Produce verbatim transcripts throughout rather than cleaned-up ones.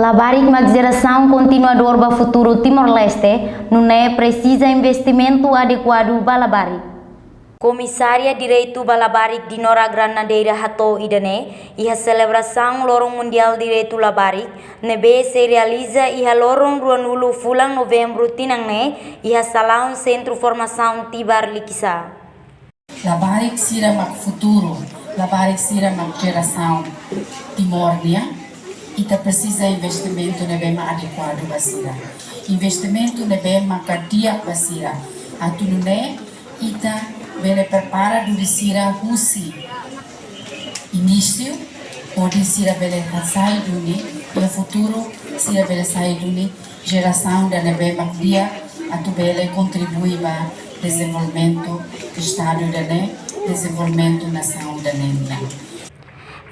Labarik mak jerasaun kontinuadór ba futuru Timor-Leste, nune'e presiza investimentu adekuadu ba labarik. Komisária Direitu ba Labarik Dinora Granadeira hato'o ida-ne'e iha selebrasaun Loron Mundiál Direitu Labarik, ne'ebé sei realiza iha loron ruanulu fulan Novembru tinan ne'e, iha salaun Sentru Formasaun Tibar Likisá. Labarik sira mak futuru, labarik sira mak jerasaun Timor nian. Ita presiza investimentu ne'ebé mak adekuadu ba sira. Investimentu ne'ebé mak di'ak ba sira. Atu nune'e ita bele prepara duni sira husi inísiu, hodi sira bele hasai duni, iha futuru sira bele sai duni jerasaun ida ne'ebé mak di'ak atu bele kontribui ba dezenvolvimentu Estadu ida-ne'e, dezenvolvimentu nasaun ida-ne'e nian.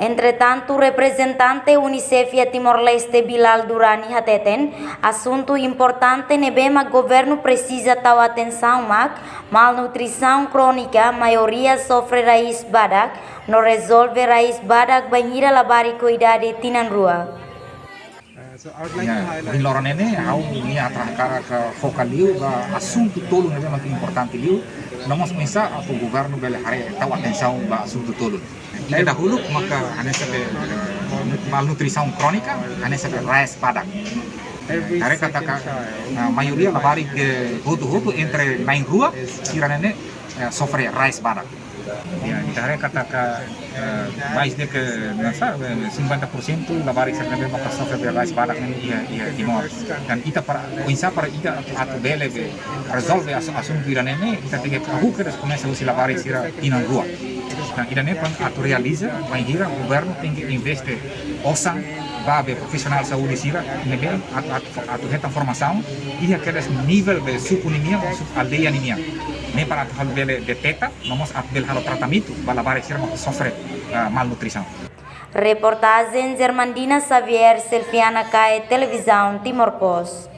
Entretantu, reprezentante UNICEF iha Timor-Leste, Bilal Durrani, hateten, asuntu importante ne'ebé mak governu presiza tau atensaun mak malnutrisaun krónika, maioria sofre rais badak, no rezolve rais badak bainhira labarik ho idade tinan rua. Ya, ohin loron ne'e ha'u-nia hakarak foka liu ba asuntu tolu ne'ebé mak importante liu. No mós oinsá atu governu bele haree tau atensaun ba asuntu tolu. Ida dahuluk maka hanesan be, eh, malnutrisaun krónika, hanesan be rais badak. Ita haree katak, eh, maioria labarik, eh, hotu-hotu entre na'in rua sira-ne'e, eh, sofre rais badak. Ya, ita haree katak, eh, mais de que, nasa, eh, cinquenta por cento labarik sira ne'ebé maka sofre be rais badak ne'e iha, iha Timor. Entaun ita para, oinsá para ita atu, atu bele be rezolve asu-, asuntu ida-ne'e, ita tenke hahú kedas komesa husi labarik sira tinan rua. Entaun ida-ne'e para atu realiza, bainhira governu tenke investe osan ba be profisionál saúde sira ne'ebé atu, atu, atu hetan formasaun iha kedas nivel be suku ninian, ou suku aldeia ninian. Ne'e para atu halo bele deteta, no mós atu bele halo tratamentu ba labarik sira mak sofre, ah, malnutrisaun. Reportajen Germandina Xavier, Selfiana Kae, Televizaun Timor Post.